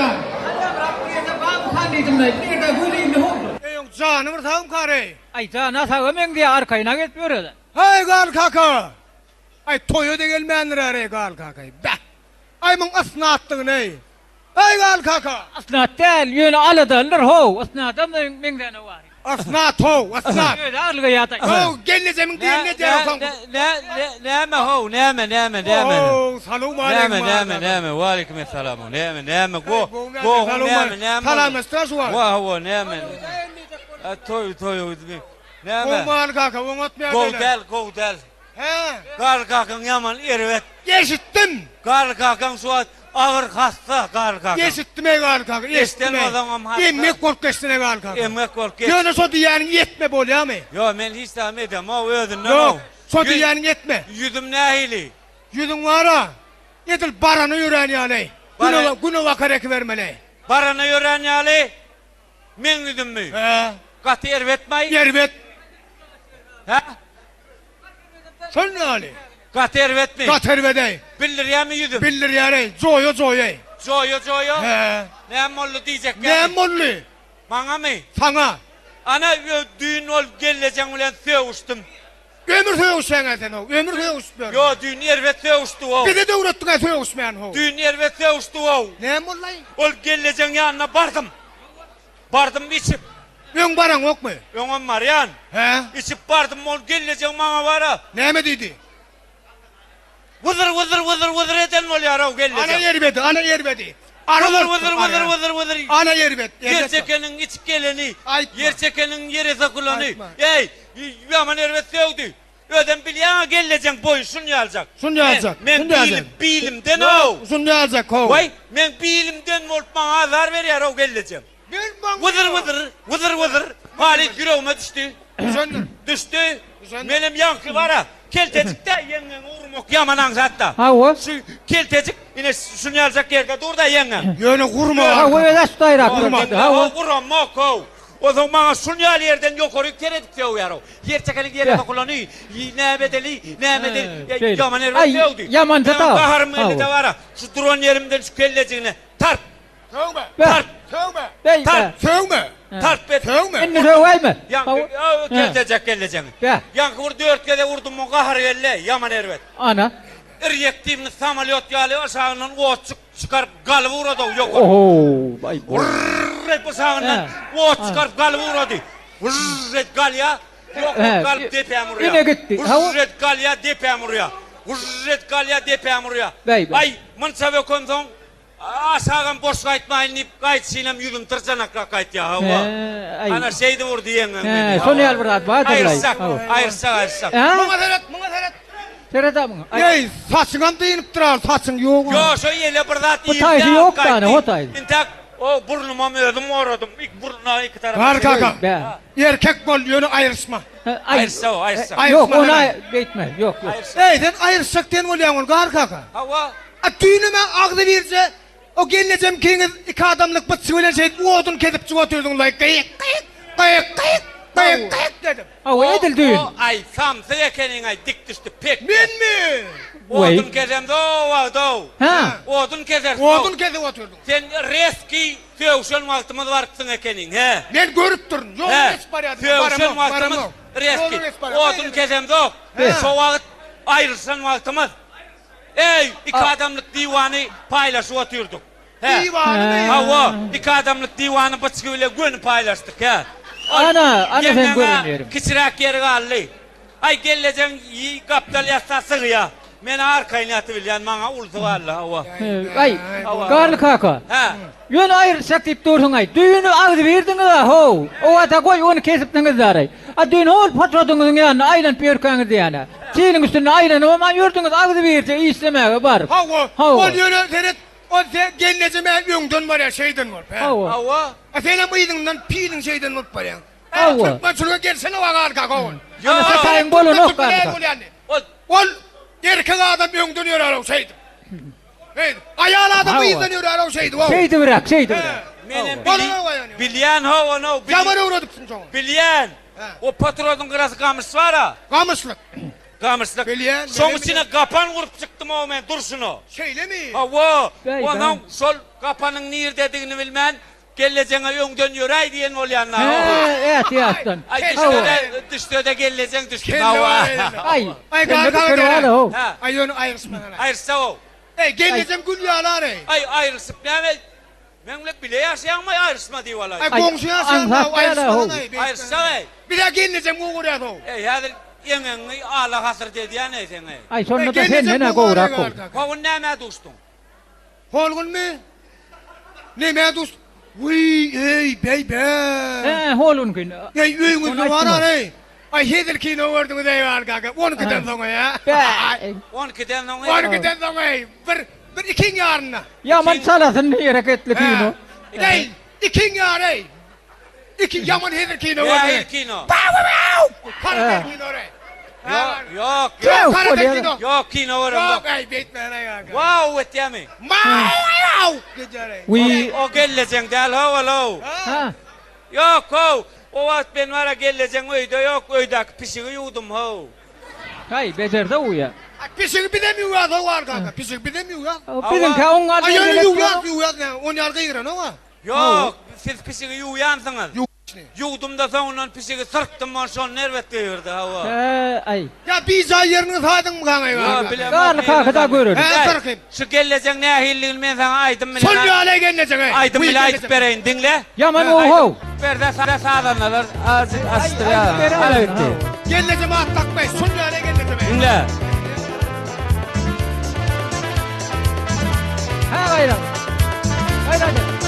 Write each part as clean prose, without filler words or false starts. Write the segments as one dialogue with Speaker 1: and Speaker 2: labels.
Speaker 1: jan.
Speaker 2: Alýamrak bir ýerde barmykan diýdim-le. Nirde göz ildi how.
Speaker 1: Eý oň jany bir sagmykar-eý.
Speaker 2: Aý jany saga meňzeýär arkaýyn-a gezip ýör-ä.
Speaker 1: Haý Garly kaka! Aý toýa-da gelmändir-ä-reý Garly kaka-eý. Beh! Aý muň ysnatdygyny-eý. Eý Garly kaka!
Speaker 2: Ysnat däl, ýöne aladalydyr how, ysnadam meňzänok ary.
Speaker 1: Ysnat how, ysnat.
Speaker 2: Özi arlyga ýadaý.
Speaker 1: How, gelnejemiň diýenini edýär o soňky.
Speaker 3: Näme how, näme, näme, näme?
Speaker 1: How, salowmaleýkim.
Speaker 3: Näme, näme, näme, waleýkim essalam, näme, näme, go, go, näme, näme?
Speaker 1: Salamlaşdyra şu wagt.
Speaker 3: Wa, hawa, näme? Toý, toý, näme?
Speaker 1: Gowy Garly kaka, oňatmaýar.
Speaker 3: Gowy däl, gowy däl.
Speaker 1: Hä?
Speaker 3: Garly kakaň ýaman erbet.
Speaker 1: Eşitdim.
Speaker 3: Garly kakaň şu wagt agyr hassa Garly kakaň.
Speaker 1: Eşitdim eý Garly kaka, eşitdim
Speaker 3: Eşden bolsaňam hassa.
Speaker 1: Emgek bolup geçsin eý Garly kaka.
Speaker 3: Emgek bolup geçsin.
Speaker 1: Ýöne şo diýýäniňi etme bolýamy?
Speaker 3: Ýok, men hiç zadam edemok özünden
Speaker 1: Ýok, şo diýýäniňi etme.
Speaker 3: Ýüzüm nähili?
Speaker 1: Ýüzüň bar-a, edil barana ýörän ýaly. Güne, güne bakar ekibermeli.
Speaker 3: Barana ýörän ýaly? Meň ýüzümmi?
Speaker 1: Hä.
Speaker 3: Gaty erbetmi-aý?
Speaker 1: Erbet.
Speaker 3: Hä?
Speaker 1: Şol näli?
Speaker 3: Gaty erbetmi?
Speaker 1: Gaty erbet-eý.
Speaker 3: Bildirýärmi ýüzüm?
Speaker 1: Bildirýär-eý. Joýa-joýa-eý.
Speaker 3: Joýa-joýa?
Speaker 1: Hä.
Speaker 3: Näme boldy diýjekkämi?
Speaker 1: Näme boldy?
Speaker 3: Maňamy?
Speaker 1: Saňa.
Speaker 3: Ana, düýn ol gelnejeň bilen sögüşdim.
Speaker 1: Ömür sögüşýäň-ä sen-ow. Ömür sögüşip ýörüň.
Speaker 3: Ýo, düýn erbet sögüşdik-ow.
Speaker 1: Bize-de öwretdiň-ä sögüşmäni-how.
Speaker 3: Düýn erbet sögüşdik-ow.
Speaker 1: Näme boldy-aý?
Speaker 3: Ol gelnejeň ýanyna bardym. Bardym içip.
Speaker 1: Öň baraňokmy?
Speaker 3: Öňem barýan.
Speaker 1: Hä?
Speaker 3: Içip bardym, ol gelnejeň maňa bara.
Speaker 1: Näme diýdi?
Speaker 3: Wyzyr, wyzyr, wyzyr, wyzyr eden bolýar-ow gelnejeň.
Speaker 1: Ana erbedi, ana erbedi. Ara
Speaker 3: Wyzyr,
Speaker 1: bolupdyr,
Speaker 3: wyzyr, wyzyr,
Speaker 1: ara.
Speaker 3: wyzyr, wyzyr.
Speaker 1: Ana erbet,
Speaker 3: Ýer
Speaker 1: erbet.
Speaker 3: çekeniň içip geleni.
Speaker 1: Aýtma.
Speaker 3: Ýer çekeniň ýere sokulany.
Speaker 1: Aýtma.
Speaker 3: Eý, ýaman erbet sögdi. Özem bilýäň-ä gelnejeň boýy şun ýaljak.
Speaker 1: Şun ýaljak,
Speaker 3: Men,
Speaker 1: şun
Speaker 3: men
Speaker 1: ýaljak.
Speaker 3: bilim, bilimden-ow.
Speaker 1: Şun ýaljak-ow.
Speaker 3: Waý, meň bilimden bolup maňa azar berýär-ow gelnejem. Wyzyr wyzyr, wyzyr wyzyr, halyt ýüregime düşdi.
Speaker 1: Düşendir.
Speaker 3: Düşdi.
Speaker 1: Düşendir.
Speaker 3: Menem ýaňky bar-a, keltejik-dä, ýeňňeňi urmak ýaman aňsat-da.
Speaker 2: Hawa.
Speaker 3: Şu keltejik, ine, şuny ýaljak ýerde dur-da ýeňňeň.
Speaker 1: Ýöne gurma.
Speaker 2: Hawa, özi açdaýrak
Speaker 3: Urma.
Speaker 2: durdy. Hawa.
Speaker 3: Uramok-ow. Onsoň maňa şuny ýaly ýerden ýokaryk seredip sögýär-ow. Ýer çekeniň ýere sokulany, näme edeli, näme edeli,
Speaker 2: Şeýle.
Speaker 3: ýaman erbet
Speaker 2: Aý,
Speaker 3: sögdi.
Speaker 2: ýamança
Speaker 3: Meňem
Speaker 2: da.
Speaker 3: gaharym geldi-de
Speaker 2: Hawa.
Speaker 3: bar-a, şu duran ýerimden şu kellejigine tarp!
Speaker 1: Sögme!
Speaker 3: Tart!
Speaker 1: Sögme!
Speaker 2: Beý,
Speaker 3: Tart!
Speaker 1: Sögme!
Speaker 3: Tart bet!
Speaker 1: Sögme!
Speaker 2: Indi sögäýme.
Speaker 3: Ýaňky keltejek kellejeňi. Ýaňky bir dört gezek urdum, muň gahary geldi, ýaman erbet.
Speaker 2: Ana.
Speaker 3: Irýektiwny samolýot ýaly aşagyndan otjyk çykaryp galyp ugrady-ow ýokary.
Speaker 2: Oho, aý bu.
Speaker 3: Wyrr edip aşagyndan ot çykaryp galyp ugrady. Wyrr edip galýa, ýokary galyp depäme urýa.
Speaker 2: Ine gitdi.
Speaker 3: Wyrr edip galýa, depäme urýa. Wyrr edip galýa, depäme urýa. Aý, munça bökensoň, Aşagam boş gaýtmaýyn diýip, gaýdyşynam ýüzüm dyrjanakrak gaýtýar, hawa. Ana, şeýdip urdy ýeňňem meni.
Speaker 2: Hä, şol ýaly bir zat bardyr-laý.
Speaker 3: Aýryşsak, aýryşsak, aýryşsak.
Speaker 1: Muňa seret, muňa seret.
Speaker 2: Seret-ä muňa.
Speaker 1: Eý, saçyňam dynypdyr-a, saçyň ýog-a.
Speaker 3: Ýok, şo ýele bir zat
Speaker 2: Bu taýsy ýok-da, ana, o taýsy.
Speaker 3: Intäk, o burnumam özüm goradym. Ik burnuna iki tarapa.
Speaker 1: Gar kaka,
Speaker 2: Bä.
Speaker 1: erkek bol, ýöne aýryşma.
Speaker 3: Aýryşsak, aýryşsak.
Speaker 2: Ýok, ony beýtme, ýok, ýok.
Speaker 1: Eý, sen aýryşjak diýen bolýaň ol, Gar kaka.
Speaker 3: Hawa.
Speaker 1: A düýnem-ä agzybirje o gelnejemkiňiz iki adamlyk byçgy bilen şeýdip odun kesipjik otyrdyňyz-laý, gyýk, gyýk, gyýk, gyýk, gyýk, gyýk edip.
Speaker 2: Hawa, edil düýn.
Speaker 3: O, aý, samsyk ekeniň-aý, dik düşdi, pek.
Speaker 1: Menmi?
Speaker 3: Odun kesemde-ow wagty-ow.
Speaker 2: Hä?
Speaker 3: Odun kesersiň-ow.
Speaker 1: Odun kesip otyrdyň.
Speaker 3: Sen reski sögüşen wagtymyz barypsyň ekeniň, hä?
Speaker 1: Men görüpdirin, ýolun geçip barýardym,
Speaker 3: Sögüşen
Speaker 1: baramok,
Speaker 3: wagtymyz
Speaker 1: baramok.
Speaker 3: reski.
Speaker 1: Ýolun geçip barýardym.
Speaker 3: Odun kesemzok. Şo wagt aýrylyşan wagtymyz. Eý, iki adamlyk diwany paýlaşyp otyrdyk. Hä.
Speaker 1: Diwanymy?
Speaker 3: Hawa, iki adamlyk diwany byçgy bile göni paýlaşdyk, hä. Ol
Speaker 2: Ana, ana sen
Speaker 3: ýeňňeň-ä
Speaker 2: gören ýeriň.
Speaker 3: kiçiräk ýeri galdy. Aý, gellejeň gapdal ýatsa sygýa. Men-ä arkaýyn ýatybilýän, maňa ulusy galdy, hawa.
Speaker 2: Aý, Garly kaka.
Speaker 3: Hä.
Speaker 2: Ýöne aýrylyşjak diýip dursuň-aý. Düýn agzybirdiňiz-ä, how. Owata goý, ony kesipdiňiz-däraý. A düýn hol patrodyňyzyň ýanynda aýlanyp ýörkäňiz diýýän-ä. Çiliň üstünde aýlanybam-a ýördüňiz agzybirje işlemäge baryp.
Speaker 1: Hawa,
Speaker 2: Hawa.
Speaker 1: ol ýöne seret, ol se gelnejem-ä öňden barýar şeýden bolup, hä?
Speaker 2: Hawa.
Speaker 3: Hawa.
Speaker 1: A senem yzyňdan piliň şeýden bolup barýaň.
Speaker 2: Hawa.
Speaker 1: Türkmençilige gelsene-wa galka, ho-ol.
Speaker 2: Ýa, sataýyň bolanok galka.
Speaker 3: Ol.
Speaker 1: Ol erkek adam öňden ýörär-ow şeýdip. Şeýdip. Aýal adam yzdan ýörär-ow şeýdip-ow.
Speaker 2: Şeýdibräk, şeýdibräk.
Speaker 3: Menem bilýän how ony.
Speaker 1: Ýaman öwredipsiň şoňa.
Speaker 3: Bilýän. O patrodyň gyrasy gamyş bar-a.
Speaker 1: Gamyşlyk.
Speaker 3: Gamyşlyk.
Speaker 1: Bilýän,
Speaker 3: Şoň
Speaker 1: menem
Speaker 3: içine gapan gurup çykdym-ow men durşuna.
Speaker 1: Şeýlemi?
Speaker 3: Hawa.
Speaker 2: Bäý,
Speaker 3: Onsoň
Speaker 2: bäý.
Speaker 3: şol gapanyň nirdedigini bilmän, gellejeňe öňden ýöräý diýen bolýan-da.
Speaker 2: Hä, ätiýaçdan.
Speaker 3: Aý,
Speaker 2: Hawa.
Speaker 3: düşse-de, düşse-de gellejeň düşsün,
Speaker 1: Kelle
Speaker 3: hawa.
Speaker 1: bar elinde.
Speaker 2: Aý,
Speaker 1: Aý,
Speaker 2: kelle
Speaker 1: gar gar
Speaker 2: bir
Speaker 1: gelen.
Speaker 2: ho.
Speaker 3: Hä.
Speaker 1: Aý, ýöne aýryşmasana.
Speaker 3: Aýryşsak-ow.
Speaker 1: Eý, gelnejem gül ýaly-aý.
Speaker 3: Aý, aýrylyşyp näme? Meň bilen bile ýaşaýaňmy, aýryşma diýip alaý.
Speaker 1: Aý, goňşy ýaşaýaň-da,
Speaker 2: aňsat däl-ä, how.
Speaker 1: aýryşmasana-aý, beýtme.
Speaker 3: Aýryşsak-eý.
Speaker 1: Biz-ä gelnejem gowy görýäs-ow.
Speaker 3: Eý, häzir eňegiňi ala hasyrt edýän-eý seň-eý.
Speaker 2: Aý, şonda-da senden-ä gowrak how.
Speaker 3: Ho gün nämä duşduň?
Speaker 1: Hol günmi? Nämä duş? Wiý, eý, beý-be!
Speaker 2: Hä, hol günki.
Speaker 1: Eý, öýüňizde
Speaker 2: Ony
Speaker 1: bar-a-eý. Aý, hezil kino gördüňiz-eý, bar kaka, on ikiden soň-eý, a?
Speaker 2: Bä!
Speaker 3: On ikiden soň-eý.
Speaker 1: On ikiden soň-eý, bir, bir ikiň ýarynda.
Speaker 2: Ýaman çalasyn hereketli kino.
Speaker 1: Eý, ikiň ýary-eý. Iki ýaman hezil kino gördüňiz.
Speaker 3: Nähili kino?
Speaker 1: Baw-baw! Karate kino-eý.
Speaker 3: Ýok, ýok,
Speaker 2: Ýok,
Speaker 1: Karate
Speaker 2: bolýar.
Speaker 1: kino.
Speaker 3: Ýok, kino göremok.
Speaker 1: Ýok, eý, beýtmän-eý, kaka.
Speaker 3: Wow etýämi?
Speaker 1: Maw-waw! Gidýär-eý.
Speaker 2: Wiý.
Speaker 3: O gellejeň däl how-alow.
Speaker 2: Ha.
Speaker 3: Ýok, how! O wagt men bar-a gellejeň öýde ýok, öýdäki pişigi ýuwdum, how.
Speaker 2: Haý, bejerdi uýa.
Speaker 1: A pişigi bizem ýuwýas, how, ar kaka, pişigi bizem ýuwýas.
Speaker 2: Biziňkä oň
Speaker 1: A
Speaker 2: galdy.
Speaker 1: ýöne ýuwýas, ýuwýas näme, on ýaly gygyranok-a.
Speaker 3: Ýok, siz pişigi ýuwýansyňyz.
Speaker 1: Ýuwýas.
Speaker 3: Ýuwdum-da soňundan pişigi syrtdym, ol şonda erbet gygyrdy, hawa.
Speaker 2: Hä, aý.
Speaker 1: Ýa bijaý ýeriniňi saýdyňmy kaňa
Speaker 3: Ýok,
Speaker 1: kaka?
Speaker 3: bilemok.
Speaker 2: Garly kaka-da görelim.
Speaker 1: Hä, syrkyp.
Speaker 3: Şu gellejeň nähilidigini men saňa aýdym bilen
Speaker 1: Şol ýaly gellejeň-eý.
Speaker 3: Aýdym bilen aýdyp bereýin, diňle.
Speaker 2: Ýaman ow-how.
Speaker 3: Berde sada sazandalar azjyk açdyrýar. Ala gitdi.
Speaker 1: Gelnejem at dakmaý, şol ýaly gelnejem-eý.
Speaker 3: Diňle.
Speaker 2: Hä gaýrat. Gaýrat et.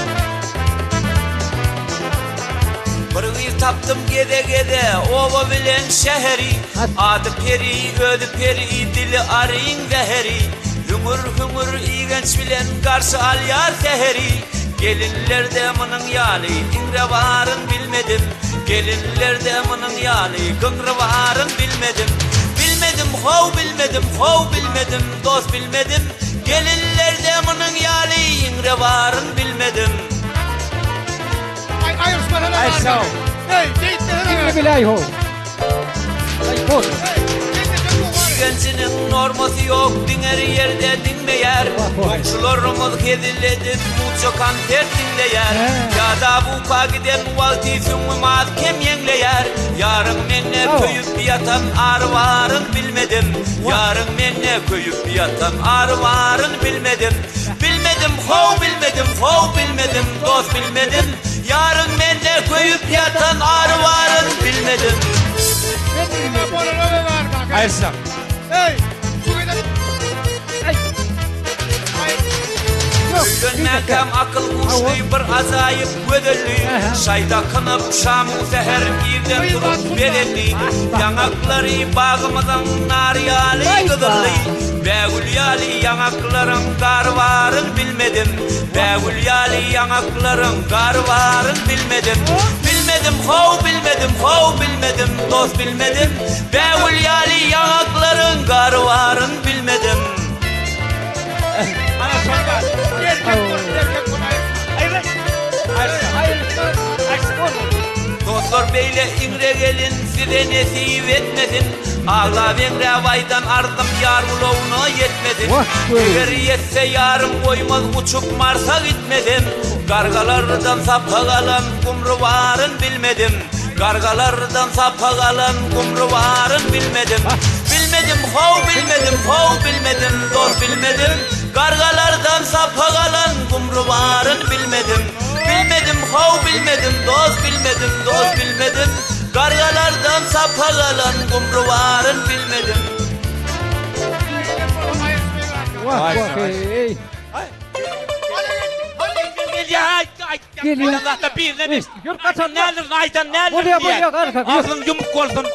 Speaker 4: Bir gyz tapdym geze-geze oba bilen şäheri, Ady Peri, özi peri, dili aryň zäheri. Hüňür-hüňür igenç bilen garşy alýar säheri. Gelinlerde munuň ýaly iňre baryn bilmedim, Gelinlerde munuň ýaly gyňry baryn bilmedim. Bilmedim how bilmedim how bilmedim dost bilmedim, Gelinlerde munuň ýaly iňre baryn bilmedim.
Speaker 1: Aý aýryşmasana
Speaker 3: Aý sag ol.
Speaker 1: Eý beýtmesene.
Speaker 2: Diňle biläý how. Aý hol.
Speaker 4: Igenjiniň normasy ýok diňer ýerde diňmeýär. Goňşularymyz hezil edip muça konsert diňleýär. Ýadap uka giden wagty süňňüm az kem ýeňleýär. Ýaryň mende köýüp ýatan ary baryn bilmedim. Ýaryň mende köýüp ýatan ary baryn bilmedim. Bilmedim how bilmedim how bilmedim dost bilmedim. Ýaryň mende köýüp ýatan ary baryn bilmedim.
Speaker 3: Aýyrsak.
Speaker 4: Öýlenmänkäm akyl huşly bir ajaýyp gözeldi. Şaý dakynyp şamyň säher irden turup bezendi. Ýaňaklary bagymyzyň nary ýaly gyzyldy. Bägül ýaly ýaňaklaryň gary baryn bilmedim. Bägül ýaly ýaňaklaryň gary baryn bilmedim. Bilmedim how bilmedim how bilmedim dost bilmedim. Bägül ýaly ýaňaklaryň gary baryn bilmedim.
Speaker 3: Ana şol bar.
Speaker 1: Erkek bol, erkek bol aýryşma.
Speaker 4: Dostlar beýle iňre gelin size nesip etmesin. Aglap eňräp aýdan arzym ýar gulagyna ýetmesin. Eger ýetse ýarym goýmaz uçup Marsa gitmesem. Gargalardan sapak alan gumry baryn bilmedim. Gargalardan sapak alan gumry baryn bilmedim. Bilmedim how bilmedim how bilmedim dost bilmedim. Gargalardan sapak alan gumry baryn bilmedim. Bilmedim how bilmedim dost bilmedim dost bilmedim. Gargalardan sapak alan gumry baryn bilmedim.
Speaker 2: Wah wah eý.
Speaker 3: Gelýär. Birine
Speaker 2: Ýür gaçan
Speaker 3: nälir aýdan nälir
Speaker 2: Bolýar bolýar garga.
Speaker 3: Agzyň ýumuk bolsun.